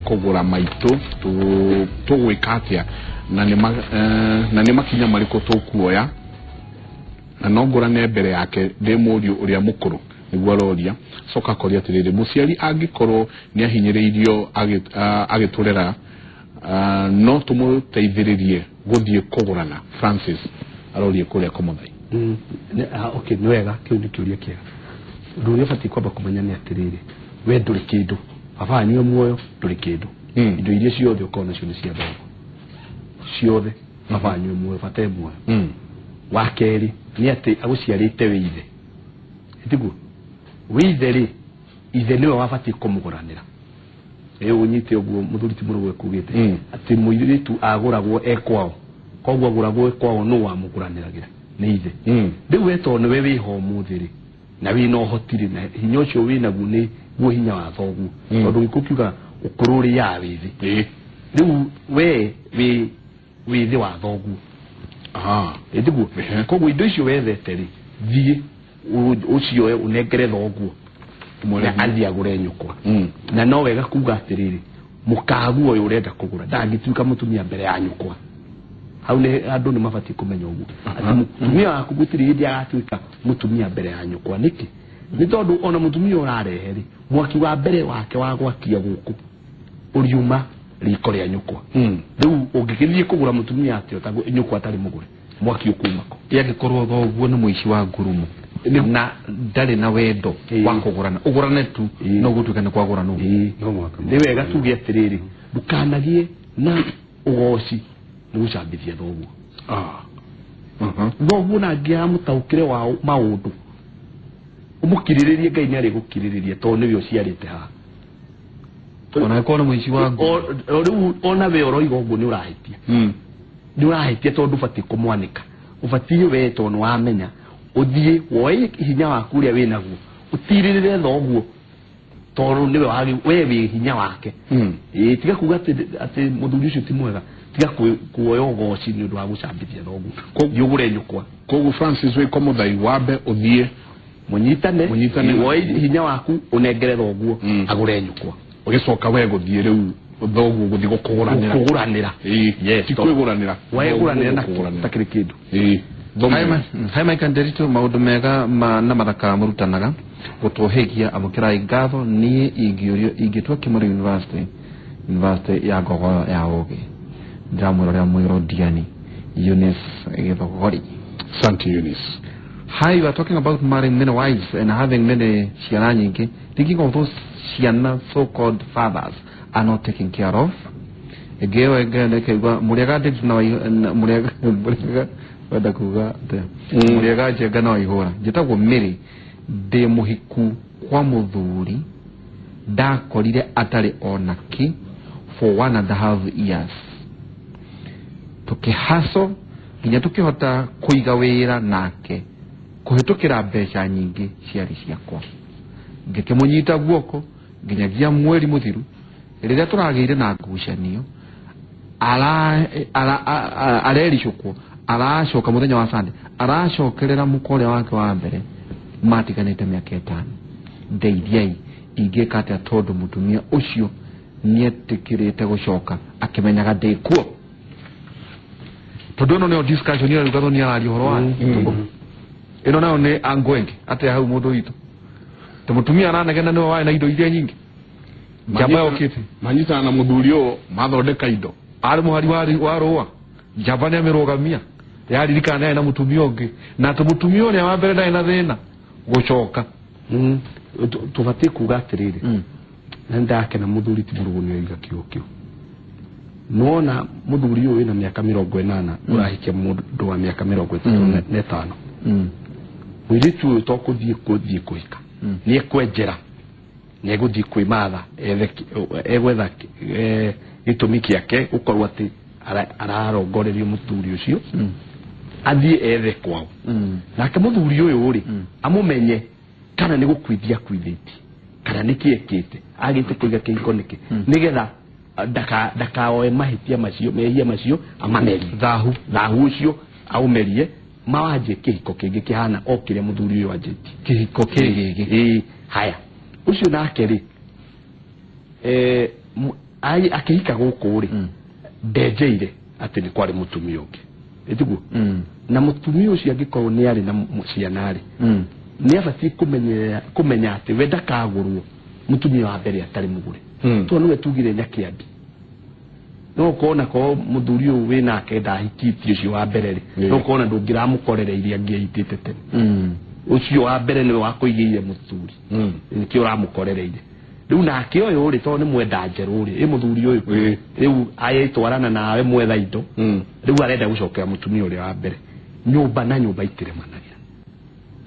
Kũgũra maitũ tũgwĩka atĩa na nĩ na nĩ makinya marĩkũ tũkuoya na no ngũrane mbere yake ndĩ mũriũ ũrĩa mũkũrũ? Nĩguo aroria. Coka akoria atĩrĩrĩ, mũciari angĩkorwo nĩ ahinyĩrĩirio agĩtũrera, no tũmũteithĩrĩrie gũthiĩ kũgũrana? Francis aroria kũrĩa Komothai. Okay, nĩ wega, kĩu nĩ kĩũria kĩega. Ũndũ ũrĩa ũbatiĩ kwamba kũmenya nĩ atĩrĩrĩ, we ndũrĩ kĩndũ, baba wanyu e muoyo ndũrĩ kĩndũ. Indo iria ciothe ũkorwo nacio nĩ cia thoguo ciothe, baba wanyu e muoyo, bata e muoyo. Wa kerĩ nĩ atĩ agũciarĩte wĩ ithe, tiguo? Wĩ ithe rĩ, ithe nĩwe wabatiĩ kũmũgũranĩra. Ĩ ũnyite ũguo mũthuri ti mũrũgũ ekugĩte atĩ mũirĩtu agũragwo e kwao, koguo agũragwo e kwao, nũ wamũgũranĩragĩra? Nĩ ithe. Rĩu we tondũ nĩwe wĩho ũmũthĩ rĩ, na wĩna ũhoti rĩ, na hinya ũcio wĩnaguo nĩ guo hinya wa thoguo, tondũ gĩkũ kiuga ũkũrũ ũrĩaga wĩ thĩ. Rĩu we wĩ thĩ wa thoguo. Ĩtiguo? Koguo indo icio wethete rĩ, thiĩ ũcioe ũnengere thoguo na athiĩ agũre nyũkwa. Na no wega kuga atĩrĩrĩ, mũkaguo ũyũ ũrenda kũgũra ndangĩtuĩka mũtumia mbere ya nyũkwa. Hau nĩ andũ nĩ mabatiĩ kũmenya ũguo, atĩ mũtumia waku gũtirĩ hĩndĩ agatuĩka mũtumia mbere ya nyũkwa. Nĩkĩ? Nĩ tondũ ona mũtumia ũrarehe rĩ, mwaki wa mbere wake wa gwakia gũkũ ũriuma riko rĩa nyũkwa. Rĩu ũngĩgĩthiĩ kũgũra mũtumia atĩa nyũkwa atarĩ mũgũre? Mwaki ũkuma kũ? Angĩkorwo thoguo nĩ mũici wa ngurumo na ndarĩ na wendo wa kũgũrana, ũgũrane tu, no gũtuĩka nĩ kwagũranwo. No mũhaka. Nĩ wega tuge atĩrĩrĩ, ndũkanagĩe na ũgoci nĩ gũcambithia thoguo. Thoguo na angĩaga mũtaũkĩre wa maũndũ, ũmũkirĩrĩrie, Ngai nĩ arĩgũkirĩrĩria tondũ nĩwe ũciarĩte haha. Ona angĩkorwo nĩ mũici wa ngurumo. O rĩu ona we ũroiga ũguo nĩ ũrahĩtia. Nĩ ũrahĩtia tondũ ũbatiĩ kũmwanĩka, ũbatiĩ we tondũ nĩ wamenya ũthiĩ woe hinya waku ũrĩa wĩ naguo ũtirĩrĩre thoguo tondũ nĩwe we wĩ hinya wake. Ĩĩ, tiga kuga atĩ mũthuri ũcio ti mwega, tiga kuoya ũgoci nĩ ũndũ wa gũcambithia thoguo, thiĩ ũgũre nyũkwa. Koguo Francis wĩ Komothai, wambe ũthiĩ mũnyitane. Mũnyitane. Woe hinya waku ũnengere thoguo agũre nyũkwa. Ũgĩcoka we gũthiĩ rĩu thoguo gũthiĩ gũkũgũranĩra. Kũgũranĩra. Yes, ti kwĩgũranĩra. Wegũranĩra na Gũkũgũranĩra. Takĩrĩ kĩndũ. Hi Mike and Nderitu, maũndũ mega ma na mathaka mũrutanaga gũtũhĩgia, amũkĩrai ngatho. Niĩ ingĩũrio ingĩtua Kimuri University, University ya Ngogoyo ya ũgĩ. Ndĩramwĩrorera mwĩro Diani Eunice Gĩthogori. Asante, Eunice. Hi, you are talking about marrying many wives and having many ciana nyingĩ. Thinking of those ciana so-called fathers are not taking care of. Ĩngĩ ĩyo ĩngĩ nĩkaigua mũrĩaga Nderitu na mũrĩaga mũrĩaga wenda kuga atĩa? Mũrĩaga Njenga na Waihũra. Njĩtagwo Mary, ndĩ mũhiku kwa mũthuri ndakorire atarĩ ona kĩ for 1.5 years, tũkĩhaco nginya tũkĩhota kũiga wĩra nake kũhĩtũkĩra mbeca nyingĩ ciarĩ ciakwa. Ngĩkĩmũnyita guoko nginyagia mweri mũthiru rĩrĩa tũragĩire na ngucanio, arericũkwo aracoka mũthenya wa Sunday aracokerera mũka ũrĩa wake wa mbere matiganĩte mĩaka 5. Ndeithiai, ingĩka atĩa tondũ mũtumia ũcio nĩetĩkĩrĩte gũcoka akĩmenyaga ndĩ kuo? Tondũ ĩno nĩyo discussion ĩrĩa rĩu Gathoni araria ũhoro wayo. Ĩno nayo nĩ ango ĩngĩ atĩa hau mũndũ witũ tĩ mũtumia aranegena nĩwe warĩ na indo iria nyingĩ, njamba yokĩte. Manyitana na mũthuri ũyũ mathondeka indo. Arĩ mũhari wa rũa, njamba nĩ amĩrũgamia yaririkana nĩ arĩ na mũtumia ũngĩ, na atĩ mũtumia ũrĩa wa mbere ndarĩ na thĩna gũcoka. Tũbatiĩ kuga atĩrĩrĩ, na nĩndakena mũthuri ti mũrũgũ nĩ oiga kiugo kĩu. Nĩwona mũthuri ũyũ wĩna mĩaka 80 ũrahikia mũndũ wa mĩaka 35, mũirĩtu ũyũ to kũthiĩ kũhika, nĩ ekwenjera, nĩ egũthiĩ kwĩmatha, egwetha gĩtũmi kĩake gũkorwo atĩ ararongorerio mũthuri ũcio, athiĩ ethe kwao. Nake mũthuri ũyũ rĩ, amũmenye kana nĩ gũkuithia akuithĩtie kana nĩ kĩ ekĩte agĩte kũiga kĩhiko nĩkĩ, nĩgetha ndakaoe mahĩtia macio, mehia macio amamerie. Thahu. Thahu ũcio aũmerie, mawanjie kĩhiko kĩngĩ kĩhana o kĩrĩa mũthuri ũyũ anjĩtie. Kĩhiko kĩgĩgĩ. Ĩĩ, haya, ũcio nake rĩ, Akĩhika gũkũ rĩ, ndenjeire atĩ nĩ kwarĩ mũtumia ũngĩ, ĩtiguo? Na mũtumia ũcio angĩkorwo nĩ arĩ na ciana rĩ, nĩ abatiĩ kũmenya atĩ we ndakagũrwo mũtumia wa mbere atarĩ mũgũre, tondũ nĩwe tugire Nyakĩambi. No ũkona ko mũthuri ũyũ wĩ nake ndahikĩtie ũcio wa mbere rĩ, no ũkona ndũngĩramũkorereirie angĩahitĩte tene. Ũcio wa mbere nĩwe wakũigĩire mũthuri, nĩkĩo ũramũkorereire rĩu. Nake ũyũ rĩ, tondũ nĩ mwenda njerũ rĩ, ĩ mũthuri ũyũ rĩu agĩtwarana nawe mwetha indo, rĩu arenda gũcokera mũtumia ũrĩa wa mbere. Nyũmba na nyũmba itiremanagĩra.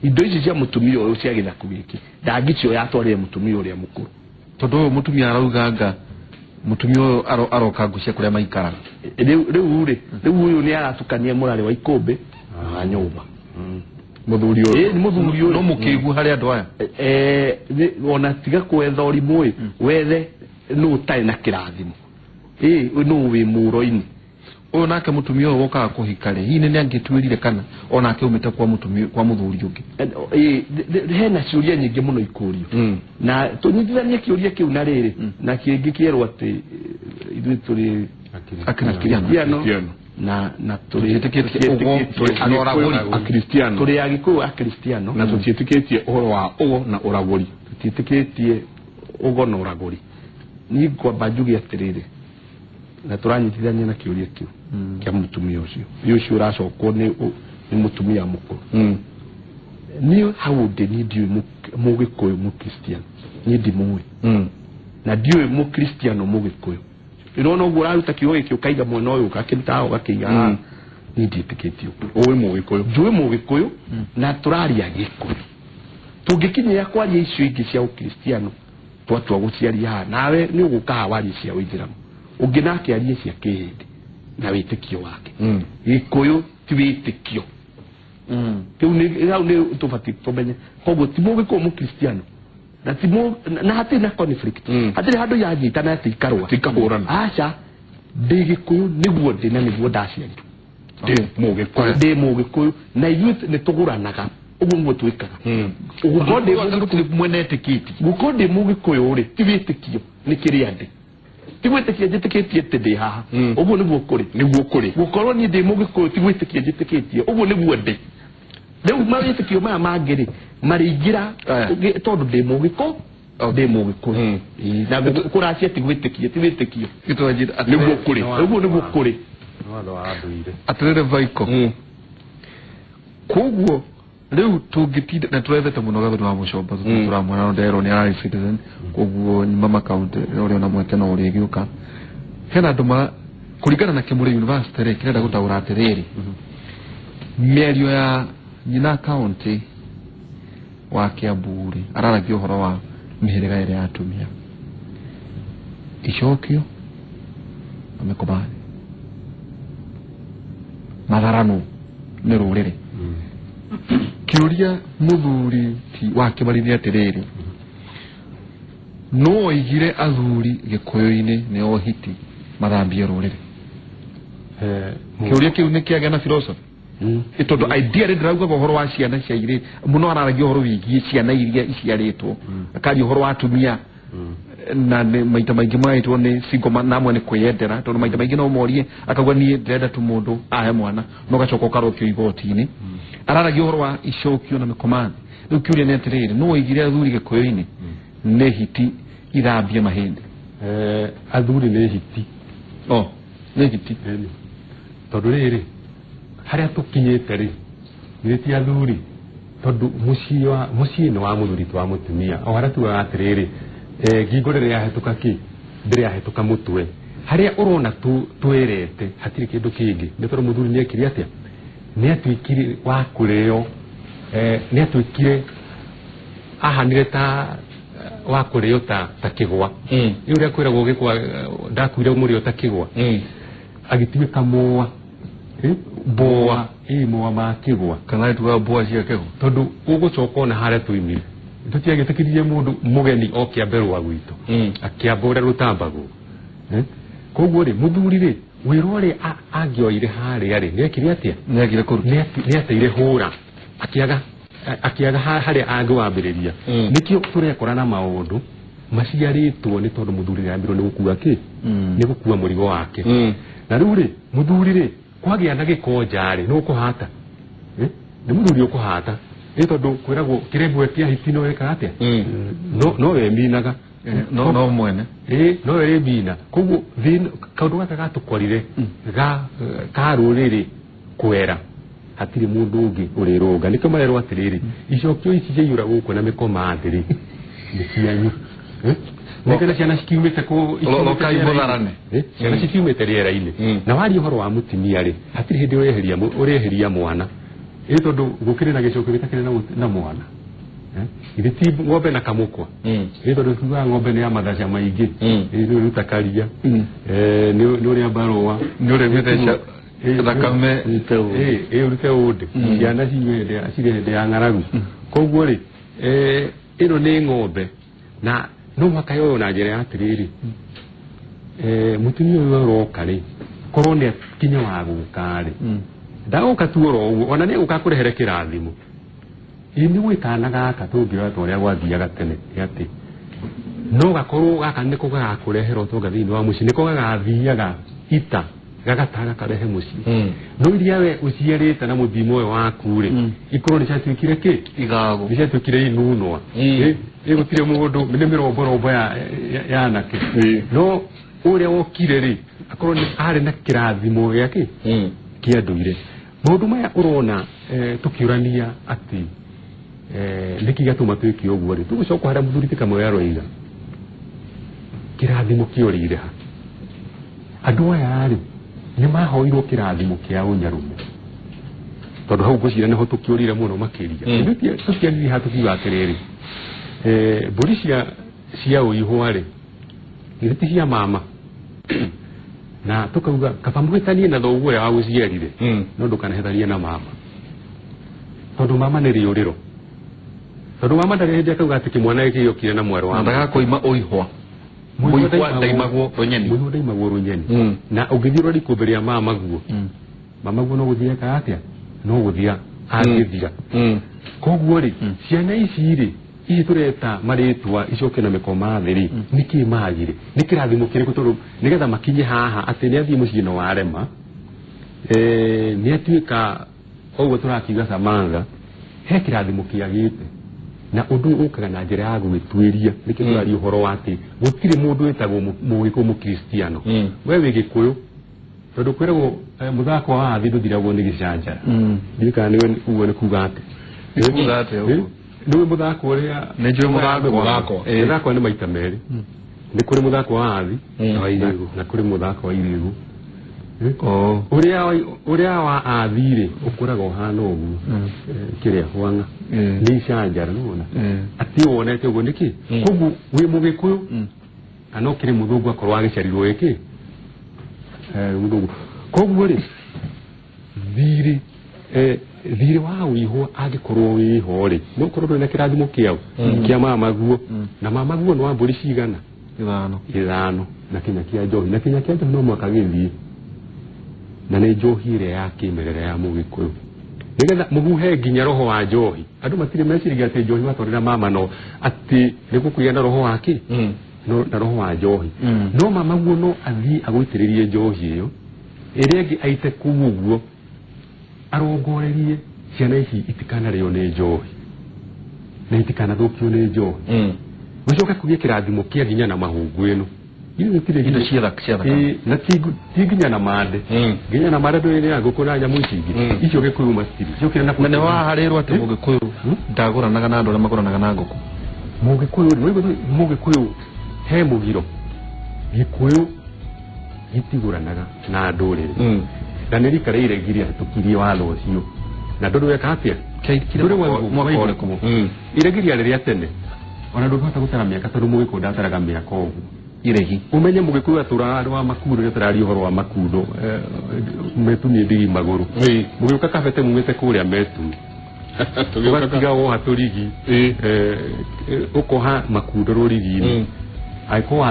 Indo ici cia mũtumia ũyũ cia gĩthaku gĩkĩ ndangĩcioya atwarĩre mũtumia ũrĩa mũkũrũ. Tondũ ũyũ mũtumia arauganga mũtumia ũyũ aroka ngũ cia kũrĩa maikaraga. Rĩu rĩ, rĩu ũyũ nĩ aratukania mũrarĩ wa ikũmbĩ na nyũmba. Mũthuri ũyũ. Ĩ, nĩ mũthuri ũyũ. No mũkĩgu harĩ andũ aya. Ona tiga kwetha ũrimũ ĩ, wethe nũ ũtarĩ na kĩrathimo, ĩ nũ wĩ mũro-inĩ. Ũyũ nake mũtumia ũyũ wokaga kũhika rĩ, hihi nĩ angĩtuĩrire kana onake umĩte kwa mũtumia, kwa mũthuri ũngĩ? Ĩ, hena ciũria nyingĩ mũno ikũrio, na tũnyitithanie kĩũria kĩu na rĩrĩ na kĩngĩ kĩerwo atĩ ithuĩ tũrĩ Akristiano. Akristiano. Akristiano. Na tũrĩ Tũtiĩtĩkĩtie ũgo, tũtiĩtĩkĩtie- na ũragũri. Akristiano. Tũrĩ Agĩkũyũ Akristiano. Na tũtiĩtĩkĩtie ũhoro wa ũgo na ũragũri. Tũtiĩtĩkĩtie ũgo na ũragũri. Niĩ ngwamba njuge atĩrĩrĩ, na tũranyitithania na kĩũria kĩu kĩa mũtumia ũcio, nĩ ũcio ũracokwo nĩ mũtumia mũkũrũ. Niĩ hau ndĩ, niĩ ndiũĩ mũgĩkũyũ mũkristiano, niĩ ndimũĩ, na ndiũĩ mũkristiano mũgĩkũyũ. Ĩrona ũguo ũraruta kiugo gĩkĩ ũkaiga mwena ũyũ, ũgakĩruta haha ũgakĩiga haha. Niĩ ndiĩtĩkĩtie ũguo. Ũĩ mũgĩkũyũ. Njũĩ mũgĩkũyũ na tũraria Gĩkũyũ. Tũngĩkinyĩra kwaria icio ingĩ cia ũkristiano, twatua gũciaria haha, nawe nĩ ũgũka haha warie cia ũithĩramu, ũngĩ nake arie cia kĩhĩndĩ na wĩtĩkio wake. Gĩkũyũ ti wĩtĩkio. Kĩu nĩ hau nĩ tũbatiĩ tũmenye. Koguo ti mũgĩkũyũ mũkristiano na ti na hatirĩ na conflict, hatirĩ handũ iranyitana atĩ ikarũa. Tikahũrana. Aca, ndĩ Gĩkũyũ nĩguo ndĩ na nĩguo ndaciarirwo. Ndĩ mũgĩkũyũ. Ndĩ mũgĩkũyũ na ithuĩ nĩ tũgũranaga, ũguo nĩguo twĩkaga. Gũkorwo ndĩ Gũtirĩ mwene etĩkĩtie. Gũkorwo ndĩ mũgĩkũyũ rĩ, ti wĩtĩkio, nĩ kĩrĩa ndĩ. Ti gwĩtĩkia njĩtĩkĩtie atĩ ndĩ haha. Ũguo nĩguo kũrĩ. Nĩguo kũrĩ. Gũkorwo niĩ ndĩ mũgĩkũyũ ti gwĩtĩkia njĩtĩkĩtie, ũguo nĩguo ndĩ. Rĩu mawĩtĩkio maya mangĩ rĩ, marĩingĩra Aya. tondũ ndĩ mũgĩkũ, ndĩ mũgĩkũyũ. Ĩĩ, na kũracia ti gwĩtĩkia, ti wĩtĩkio. Nĩguo kũrĩ. Ũguo nĩguo kũrĩ. Nĩ watho wa ndũire. Atĩrĩrĩ Vaiko, koguo rĩu tũngĩtinda na tũrethete mũno Gathoni wa Mũcomba, tũramwona no nderwo nĩ ararĩ Citizen, koguo nyuma makaunti ũrĩa ona mweke no ũrĩgĩũka. Hena andũ ma kũringana na Kĩmũrĩ University rĩ, kĩrenda gũtaũra atĩrĩrĩ, mĩario ya nyina kaunti wa Kiambu rĩ, araragia ũhoro wa mĩhĩrĩga ĩrĩa ya atumia, icokio na mĩkomani matharano nĩ rũrĩrĩ. Kĩũria mũthuri ti wa Kĩmari nĩ atĩrĩrĩ, no oigire athuri Gĩkũyũ-inĩ nĩ ohiti mathambie rũrĩrĩ? Kĩũria kĩu nĩ kĩagĩa na philosophy. Ĩ tondũ idea rĩ, ndĩraugaga ũhoro wa ciana cia irĩ mũno, araragia ũhoro wĩgiĩ ciana iria iciarĩtwo, akaria ũhoro wa atumia, na nĩ maita maingĩ marĩtwo nĩ single na amwe nĩ kwĩyendera, tondũ maita maingĩ no morie akauga niĩ ndĩrenda tu mũndũ ahe mwana, no gacoka ũkarokio igoti-inĩ. Araragia ũhoro wa icokio na mĩkomani. Rĩu kĩũria nĩ atĩrĩrĩ, no oigire athuri Gĩkũyũ-inĩ nĩ hiti ithambie mahĩndĩ? Athuri nĩ hiti. O nĩ hiti. Ĩni. Tondũ rĩrĩ, harĩa tũkinyĩte rĩ, githĩ ti athuri? Tondũ mũciĩ wa mũciĩ nĩ wa mũthuri, ti wa mũtumia. O harĩa tugaga atĩrĩrĩ, ngingo rĩrĩa yahĩtũka kĩ ndĩrĩ yahĩtũka mũtwe, harĩa ũrona twĩrete hatirĩ kĩndũ kĩngĩ, nĩ tondũ mũthuri nĩ ekire atĩa? Nĩ atuĩkire wa kũrĩo, nĩ atuĩkire ahanire ta wa kũrĩo ta kĩgwa. Rĩu ũrĩa kwĩragwo gĩkwa, ndakuire mũrĩo ta kĩgwa, agĩtuĩka mũa. Boa ĩ moa ma kĩgwa. Kana tugaga mboa cia kĩgwa. Tondũ ũgũcoka ona harĩa tuimire, tũtiagĩtĩkĩririe mũndũ mũgeni oke ambe rũa gwitũ, akĩamba ũrĩa rũtambagwo. Koguo rĩ, mũthuri rĩ, wĩra ũrĩa angĩoire harĩa rĩ, nĩekire atĩa? Nĩagire kũruta. Nĩateire hũra, akĩaga harĩa angĩwambĩrĩria. Nĩkĩo tũrekora na maũndũ. Maciarĩtwo nĩ tondũ mũthuri nĩarambirwo nĩ gũkua kĩ, nĩ gũkua mũrigo wake. Na rĩu rĩ, mũthuri rĩ, kwagĩa na gĩko nja rĩ, nĩ ũkũhata? Nĩ mũthuri ũkũhata, nĩ tondũ kwĩragwo kĩrembwe kĩa hiti no ĩkaga atĩa? No we minaga. No mwene. Ĩ, no we mina. Koguo thĩna kaũndũ gaka gatũkorire ga ka rũrĩrĩ kwera, hatirĩ mũndũ ũngĩ ũrĩrũnga. Nĩkĩo marerwo atĩrĩrĩ, icokio ici ciaiyũra gũkũ na mĩkoma thĩ rĩ, nĩ cianyu. Nĩkĩo ciana cikiumĩte kũ Rokai mũtharane. Ciana cikiumĩte rĩera-inĩ. Na waria ũhoro wa mũtumia rĩ, hatirĩ hĩndĩ ũreheria mwana, ĩ tondũ gũkĩrĩ na gĩcokio gĩtakĩrĩ na mwana. Githĩ ti ng'ombe na kamũkwa? Ĩ tondũ tugaga ng'ombe nĩ ya mathaca maingĩ. Ĩ nĩ ũruta karia. Nĩ ũrĩa mbarũa. Nĩ ũrĩ mĩtheca thakame. Ĩ ũrute ũndĩ ciana ciume cirĩ hĩndĩ ya ng'aragu. Koguo rĩ, ĩno nĩ ng'ombe na no mũhaka yoywo na njĩra ya atĩrĩrĩ, mũtumia ũyũ ũroka rĩ, korwo nĩ akinya wa gũka rĩ, ndagũka tu oro ũguo, ona nĩ egũka kũrehere kĩrathimo. Ĩ nĩ gwĩ kana gaka tũngĩoya ta ũrĩa gwathiaga tene, nĩ atĩ no gakorwo gaka nĩko gagakũrehera ũtonga thĩinĩ wa mũciĩ, nĩko gagathiaga ita gagata gakarehe mũciĩ. No iria we ũciarĩte na mũthimo ũyũ waku rĩ, ikorwo nĩ ciatuĩkire kĩ? Igago. Nĩ ciatuĩkire inunwa. Ĩ gũtirĩ mũndũ, nĩ mĩromborombo ya anake. No ũrĩa wokire rĩ, akorwo nĩ arĩ na kĩrathimo gĩa kĩ kĩa ndũire. Maũndũ maya ũrona, tũkĩũrania atĩ nĩkĩ gĩatũma twĩke ũguo rĩ, tũgũcoka harĩa mũthuri ti Kamwe aroiga kĩrathimo kĩorĩire ha. Andũ aya rĩ, nĩ mahoirwo kĩrathimo kĩa ũnyarume, tondũ hau ngwĩciria nĩho tũkĩũrire mũno makĩria. Ithuĩ tũtiaririe haha tũkiuga atĩrĩrĩ, mbũri cia ũihwa rĩ, githĩ ti cia mama? Na tukauga kaba mũhĩtanie na thoguo ũrĩa wagũciarire, no ndũkanahĩtanie na mama, tondũ mama nĩ rĩũrĩro, tondũ mama ndarĩ hĩndĩ akauga atĩ kĩmwana gĩkĩ gĩokire na mwarĩ wa Ndagakoima ũihwa. Mũihwa ndaimagwo rũnyeni. Mũihwa ndaimagwo rũnyeni. Na ũngĩthiĩ ũrore ikũmbĩ rĩa mama guo, mama guo no gũthiĩ ekaga atĩa? No gũthira angĩthira. Koguo rĩ, ciana ici rĩ, ici tũreta marĩtwa icoke na mĩkoma thĩ rĩ, nĩkĩ magire? Nĩ kĩrathimo kĩrĩkũ? Tondũ nĩgetha makinye haha atĩ nĩ athiĩ mũciĩ no warema, nĩ atuĩka ũguo tũrakiuga Samantha, he kĩrathimo kĩagĩte. Na ũndũ ũyũ ũkaga na njĩra ya gwĩtuĩria. Nĩkĩo tũraria ũhoro wa atĩ gũtirĩ mũndũ wĩtagwo mũgĩkũyũ mũkristiano. We wĩ gĩkũyũ tondũ kwĩragwo, mũthako wa thĩ ndũthiragwo nĩ gĩcanjara. Ndiũĩ kana nĩwe ũguo nĩ kuga atĩ. Nĩ kuga atĩa ũguo? Nĩwe mũthako ũrĩa Nĩ njũĩ mũthako. Mũthako. Mũthako nĩ maita merĩ. Nĩ kũrĩ mũthako wa athi Wa irĩgũ. na kũrĩ mũthako wa irĩgũ. Oh. Ũrĩa wa athi rĩ, ũkũraga ũhana ũguo. Kĩrĩa hwang'a nĩ icanjara nĩwona atĩ wonete ũguo nĩkĩ. Koguo wĩ mũgĩkũyũ kana ũkĩrĩ mũthũngũ, akorwo agĩciarirwo ĩkĩ mũthũngũ. Koguo rĩ, thirĩ wa ũihwo angĩkorwo wĩho rĩ, no ũkorwo ndũrĩ na kĩrathimo kĩao kĩa mama guo. Na mama guo nĩ wa mbũri cigana? 5. 5 na kinya kĩa njohi, na kinya kĩa njohi no mwaka gĩthiĩ, na nĩ njohi ĩrĩa ya kĩmerera ya mũgĩkũyũ, nĩgetha mũhuhe nginya roho wa njohi. Andũ matirĩ meciragia atĩ njohi watwarĩra mama no atĩ nĩ gũkũgĩa na roho wa kĩ, no, na roho wa njohi. No mama guo no athiĩ agũitĩrĩrie njohi ĩyo ĩrĩa ĩngĩ aite kũu ũguo, arongorerie ciana ici itikanarĩo nĩ njohi na itikanathũkio nĩ njohi. Gũcoke kũgĩe kĩrathimo kĩa nginya na mahũngũ ĩno. Ithuĩ gũtirĩ Indo cia thakame. Ĩĩ, na ti nginya na mande, nginya na mande ndũrĩ ya ngũkũ na nyamũ ici ingĩ. Icio gĩkũyũ matirĩ ciokire na Na nĩ waharĩrwo atĩ mũgĩkũyũ ndagũranaga na andũ arĩa magũranaga na ngũkũ. Mũgĩkũyũ rĩ, waigua mũgĩkũyũ he mũgiro, gĩkũyũ gĩtigũranaga na ndũrĩrĩ. Na nĩ rika rĩa iregi rĩahĩtũkirie watho ũcio na ndũrĩ weka atĩa. Kĩaikire Ndũrĩ mwaka ũrĩkũ? Iregi rĩarĩ rĩa tene, ona ndũngĩhota gũtara mĩaka, tondũ mũgĩkũyũ ndataraga mĩaka ũguo. Iregi. Ũmenye mũgĩkũyũ atũraga andũ a makundo, rĩrĩa tũraria ũhoro wa makundo, metunie ndigi magũrũ, mũgĩũka kabete mumĩte kũrĩa metuni, ũgatiga woha tũrigi, ũkoha makundo rũrigi-inĩ. Angĩkorwo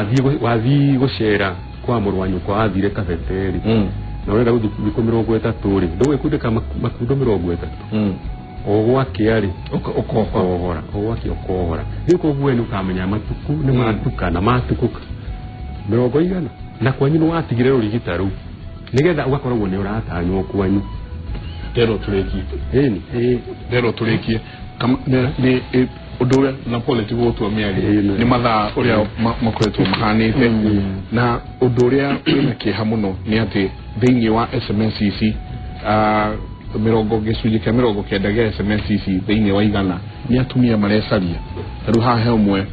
wathiĩ gũcera kwa mũrũ wa nyũkwa, wathire kabete rĩ, na ũrenda gũthiĩ thikũ 30 rĩ, ndũgwĩkundĩka makundo 30. O gwakĩa rĩ, Ũkohora. Ũkohora, o gwakĩa ũkohora. Rĩu koguo we nĩ ũkamenya matuku nĩ matuka na matukũka mĩrongo igana na kwanyu nĩ watigire rũrigita rũu nĩgetha ũgakoragwo nĩ ũratanywo kwanyu. Nderwo tũrĩkie. Ĩni. Nderwo tũrĩkie. Nĩ ũndũ ũrĩa na pole ti gũgũtua mĩario, nĩ mathaa ũrĩa makoretwo mahanĩte, na ũndũ ũrĩa wĩna kĩeha mũno nĩ atĩ thĩinĩ wa SMS ici, mĩrongo gĩcunjĩ kĩa 90 gĩa SMS ici thĩinĩ wa 100 nĩ atumia marecaria. Ta rĩu haha he ũmwe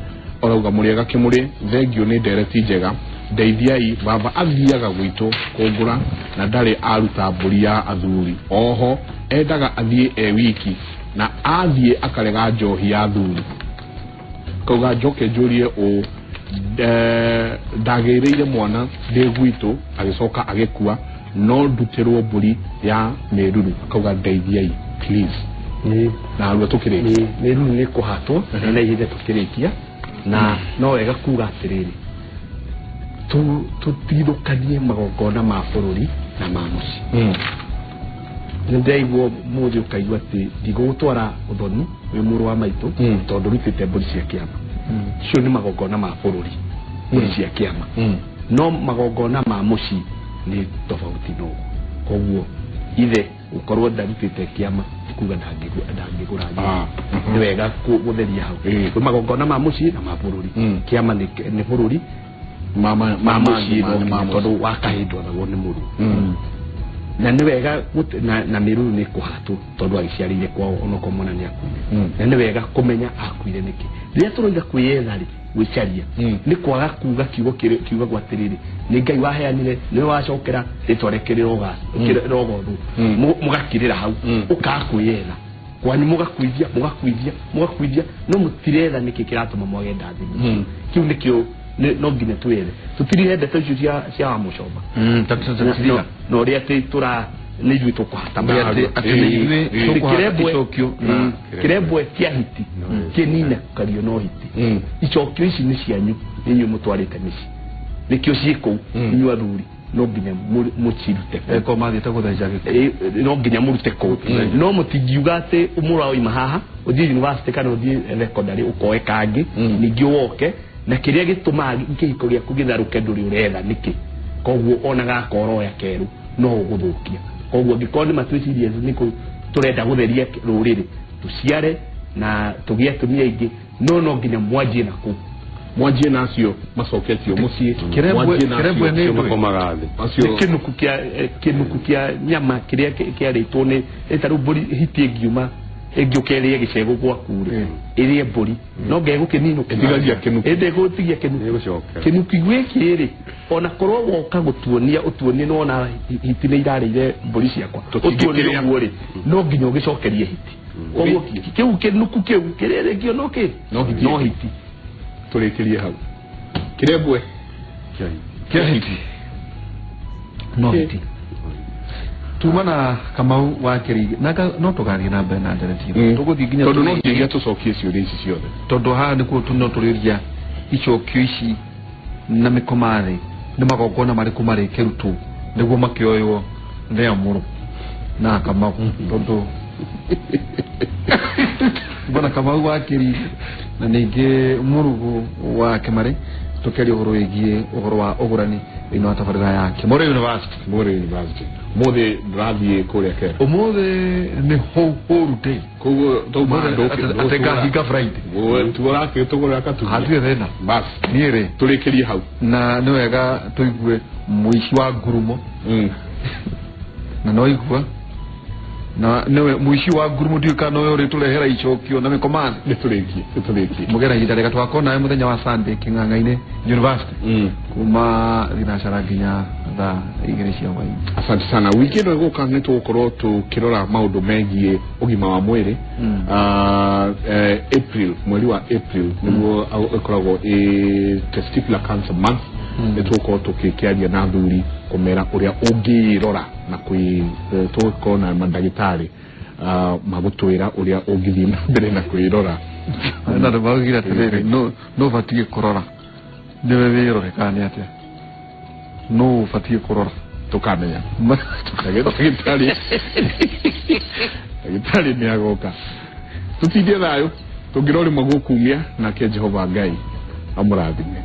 ũrauga, "Mũrĩega kĩmũrĩ, thengio nĩ ndereti njega, ndeithiai, baba athiaga gwitũ kũngũra na ndarĩ aruta mbũri ya athuri, oho endaga athiĩ e wiki na athiĩ akarega njohi ya athuri." Kauga, "Njoke njũrie ũũ, ndagĩrĩire mwana ndĩ gwitũ agĩcoka agĩkua, no ndutĩrwo mbũri ya mĩruru?" Akauga, "Ndeithiai please." Na arua tũkĩrĩkia. Mĩruru nĩ kũhatwo na ihinda tũkĩrĩkia, na no wega kuga atĩrĩrĩ, tũtigithũkanie magongona ma bũrũri na ma mũciĩ. Nĩ ndĩraigua mũthĩ ũkaigua atĩ ndigũgũtwara ũthoni wĩ mũrũ wa maitũ tondũ rutĩte mbũri cia kĩama. Cio nĩ magongona ma bũrũri, mbũri cia kĩama, no magongona ma mũciĩ nĩ tofauti no koguo ithe gũkorwo ndarutĩte kĩama ti kuga ndangĩgũra nyama. Nĩ wega gũtheria hau. Kwĩ magongona ma mũciĩ na ma bũrũri. Kĩama nĩ bũrũri, ma mũciĩ no nginya, tondũ wa kahĩ ndwathagwo nĩ mũrũ. Na nĩ wega na mĩruru nĩ kũhatwo tondũ agĩciarĩire kwao onokorwo mwana nĩ akuire. Na nĩ wega kũmenya akuire nĩkĩ. Rĩrĩa tũroiga kwĩyetha rĩ, gwĩcaria nĩ kwaga kuga kiugo kiugagwo atĩrĩrĩ, nĩ Ngai waheanire, nĩwe wacokera, rĩtwa rĩake rĩrogothwo. Mũgakirĩra hau. Ũkaga kwĩyetha kwanyu, mũgakuithia, mũgakuithia, mũgakuithia, no mũtiretha nĩkĩ kĩratũma mwage ndathimo. Kĩu nĩkĩo no nginya twĩre tũtirihe ndeto icio cia wa mũcomba na ũrĩa atĩ tũra nĩ ithuĩ tũkũhata. Atĩ nĩ ithuĩ tũkũhata icokio na Kĩrembwe kĩa hiti kĩnine kario no hiti. Icokio ici nĩ cianyu, nĩ inyuĩ mũtwarĩte mĩciĩ, nĩkĩo ciĩ kũu. Inyuĩ athuri no nginya mũcirute kũu. Eko mathiĩte gũthĩnja gĩkuũ. No nginya mũrute kũu, no mũtingiuga atĩ mũraoima haha ũthiĩ university kana ũthiĩ secondary ũkoe kangĩ, ningĩ woke na kĩrĩa gĩtũmaga kĩhiko gĩaku gĩtharũke ndũrĩ ũretha nĩkĩ. Koguo ona gaka ũroya kerũ no ũgũthũkia. Koguo angĩkorwo nĩ matwĩcirie nĩ tũrenda gũtheria rũrĩrĩ, tũciare na tũgĩe atumia aingĩ, no nginya mwanjie na kũu. Mwanjie na acio macoketio mũciĩ. Mwanjie na Kĩrembwe acio nĩ Acio ndũĩ. makomaga thĩ. Acio Nĩ kĩnuku kĩa kĩnuku kĩa nyama kĩrĩa kĩarĩtwo nĩ ta rĩu mbũri, hiti ĩngiuma ĩngĩũka ĩrĩe gĩcegũ gwaku rĩ, ĩrĩe mbũri no ngegũkĩninũkia. Ĩtigagia kĩnuku. Ĩndĩ ĩgũtigia kĩnuku. Nĩgũcokera. Kĩnuki gĩkĩ rĩ, ona korwo woka gũtuonia ũtuonie nĩwona hiti nĩ irarĩire mbũri ciakwa, ũtuonie Tũtingĩkĩrĩa. ũguo rĩ, no nginya ũgĩcokerie hiti. Koguo kĩu kĩnuku kĩu kĩrĩrĩkio no kĩ No hiti. No hiti. Tũrĩkĩrie hau, kĩrembwe. Kĩa hiti no hiti. Tuma na Kamau wa Kĩrigi na no tũgathiĩ na mbere na ndereti ĩno. Tũgũthiĩ nginya Tondũ no tũrĩkie. nginyagia tũcokie ciũria ici ciothe. Tondũ haha nĩkuo no tũrĩria icokio ici na mĩkomathĩ nĩ magongona marĩkũ marĩkĩrutwo nĩguo makĩoywo thea mũrũ na Kamau, tondũ bwana Kamau wa Kĩrigi na ningĩ mũrugu wa Kĩmarĩ tũkĩaria ũhoro wĩgiĩ ũhoro wa ũgũrani thĩinĩ wa tabarĩra ya Kĩmũrĩ University. Mũrĩ University mũthĩ ndũrathiĩ kũrĩa kera? Ũmũthĩ nĩ hũru day. Koguo tauma. Atĩ ngahinga Friday. Tuorakĩtũgũrĩra katugia. Hatirĩ thĩna. Bas. Niĩ rĩ, Tũrĩkĩrie hau. Na nĩ wega tũigue mũici wa ngurumo na no igua na nĩwe mũici wa ngurumo, ndiũĩ kana nowe ũrĩtũrehera icokio na mĩkomani. Nĩ tũrĩkie, nĩ tũrĩkie. Mũgera ihinda rĩega, tũgakorwo nawe mũthenya wa Sunday Kĩng'ang'a-inĩ University kuma thinacara nginya thaa 2 cia hwaĩ-inĩ. Asante sana. Wiki ĩno ĩgũka nĩ tũgũkorwo tũkĩrora maũndũ megiĩ ũgima wa mwĩrĩ. April, mweri wa April nĩguo ĩkoragwo ĩ testicular cancer month. Nĩ tũgũkorwo tũkĩaria na athuri kũmera ũrĩa ũngĩrora na kwĩ tũgũkorwo na mandagĩtarĩ magũtwĩra ũrĩa ũngĩthiĩ na mbere na kwĩrora. Na andũ maugire atĩrĩrĩ, no ũbatiĩ kũrora nĩwe wĩrore kana nĩ atĩa, no ũbatiĩ kũrora. Tũkamenya ndagĩtarĩ, ndagĩtarĩ nĩ agoka. Tũtindie thayũ, tũngĩra ũrĩma gũkumia nake Jehova Ngai amũrathime.